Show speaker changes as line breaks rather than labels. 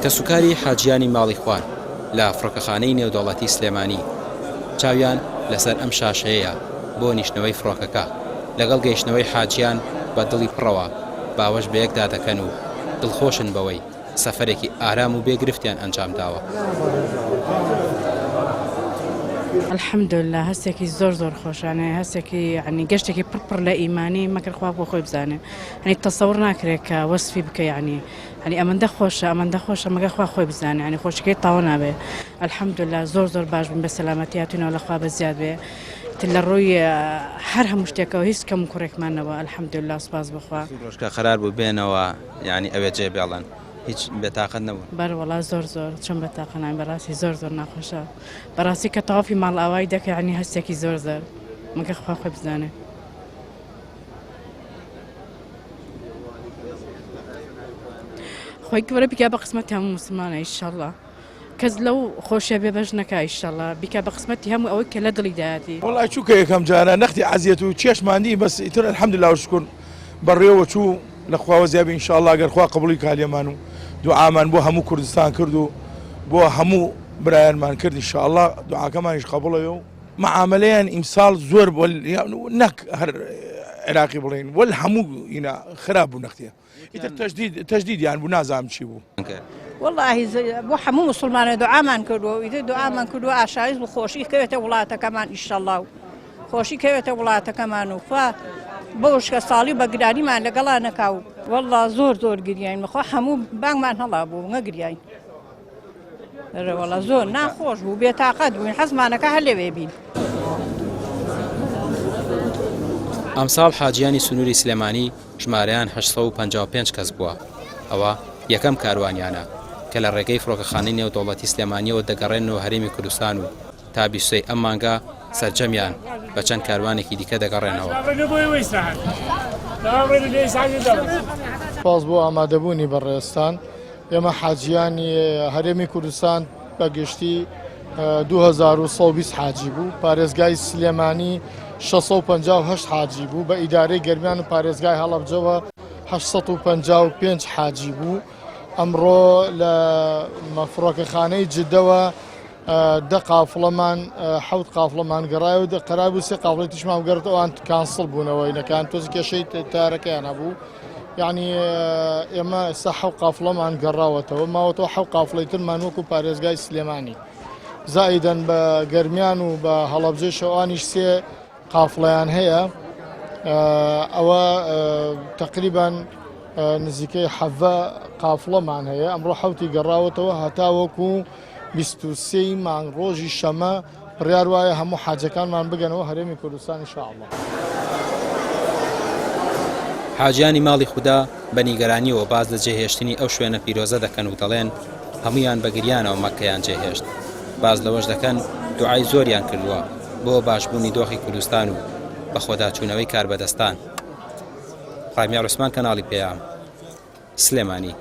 کەسوکاری حاجیانی ماڵی خوار لە فڕۆکەخانەی نێودەوڵەتی سلێمانی چاویان لەسەر ئەم شاشەیەیە بۆ نیشتنەوەی فڕۆکەکە، لەگەڵ گەیشتنەوەی حاجیان بە دڵی پڕەوە باوەش بەیەکدا دەکەن و دڵخۆشن بەوەی سەفەرێکی ئارام و بێ گرفتیان ئەنجام داوە.
الحمدللە هەستێکی زۆر زۆر خۆشانە هەستێکی یعنی گەشتێکی پڕ پڕ لە ئیمانی مەگەر خوا بۆ خۆی بزانێ یعنی تەسەور ناکرێت کە وەسفی بکە یعنی یعنی ئەمەندە خۆشە ئەمەندە خۆشە مەگەر خوا خۆی بزانێ یعنی خۆشیەکەی تەواو نابێ الحمدللە زۆر زۆر باش بووین بە سەلامەتی هاتوینەوە لە خوا بە زیاد بێ تر لە ڕووی هەر هەموو شتێکەوە هیچ کەم و کوڕێکمان نەبووە الحمدللە سوپاس بۆ خوا.
ڕۆژ کە قەرار بوو بێنەوە یانی ئەوێ جێ بێڵن هیچ بێتاقەت نەبوون؟
بەرێ وەڵا زۆر زۆر چۆن بێتاقە نابین بەڕاستی زۆر زۆر ناخۆشە بەڕاستی کە تەوافی ماڵئاوایی دەکەی یانی هەستێکی زۆر زۆر مەگەر خوا خۆی بزانێ. خوای گەورە بیکا بە قسمەتی هەموو موسڵمانە ئیشەڵا کەس لەو خۆشیە بێ بەش نەکا ئیشەڵا بیکا بە قسمەتی هەموو ئەوەی کە لە دڵی دایەتی.
وەڵا چوکە یەکەم جارە نەختی عەزیەت و چێشمان دی بەس ئیتر الحمدللە و شکر بەڕێوە چوو لە خواوە زیابی ان شاءاللە گەر خوا قبوڵی کا لێمان و دوعامان بۆ هەموو کوردستان کرد و بۆ هەموو برایانمان کرد ان شاءاللە دوعاکەمانیش قبوڵەوێ و معامەلەیان ئیمساڵ زۆر بۆ نەک هەر عێراقی بڵێین وەل هەموو ئینا خراپ بوو نەختێ ئیتر تەجدید تەجدیدیان بوو نازانم چی بوو.
وەڵاهی بۆ هەموو موسڵمانە دوعامان کردووە و ئیتر دوعامان کردووە ئاشایش و خۆشی کەوێتە وڵاتەکەمان ئیشەڵا و خۆشی کەوێتە وڵاتەکەمان و خوا بۆ وشکە ساڵی و بە گرانیمان لەگەڵا نەکا و وەڵا زۆر زۆر گریاین بەخوا هەموو بانگمان هەڵا بوو نەگریاین ئەرێ وەڵا زۆر ناخۆش بوو بێتاقەت بووین حەزمانەکە هەر لەوێ بین.
ئەمساڵ حاجیانی سنووری سلێمانی ژمارەیان 855 کەس بووە، ئەوە یەکەم کاروانیانە کە لە ڕێگەی فڕۆکەخانەی نێودەوڵەتی سلێمانییەوە دەگەڕێنەوە هەرێمی کوردستان و تا 23 ئەم مانگە سەرجەمیان بە چەند کاروانێکی دیکە دەگەڕێنەوە.
سوپاس بۆ ئامادەبوونی بەڕێزتان. ئێمە حاجیانی هەرێمی کوردستان بە گشتی 2120 حاجی بوو پارێزگای سلێمانی 658 حاجی بوو بە ئیدارەی گەرمیان و پارێزگای هەڵەبجەوە 855 حاجی بوو ئەمڕۆ لە فڕۆکەخانەی جدەوە دە قافڵەمان حەوت قافڵەمان گەڕایەوە دە قەرار بوو سێ قافڵەی تریشمان بگەڕێت ئەوان کانسڵ بوونەوە اینەکان تۆزی کێشەی تارەکەیان هەبوو یعنی ئێمە ئێستا حەو قافڵەمان گەڕاوەتەوە ماوەتەوە حەو قافڵەی ترمان وەکو پارێزگای سلێمانی زائیدەن بە گەرمیان و بە هەڵەبجەی شەوانیش سێ قافڵەیان هەیە ئەوە تقریبان نزیکەی حەڤە قافڵەمان هەیە ئەمڕۆ حوتی گەڕاوەتەوە هەتاوەکو 23 مانگ ڕۆژی شەمە بڕیار وایە هەموو حاجەکانمان بگەنەوە هەرێمی کوردستان ان شاء اللە.
حاجیانی ماڵی خودا بە نیگەرانییەوە باس لە جێهێشتنی ئەو شوێنە پیرۆزە دەکەن و دەڵێن، هەموویان بە گریانەوە مەککەیان جێهێشت. باس لەوەش دەکەن، دوعای زۆریان کردووە بۆ باشبوونی دۆخی کوردستان و بەخۆداچوونەوەی کاربەدەستان. ڕامیار عوسمان کەناڵی پەیام. سلێمانی.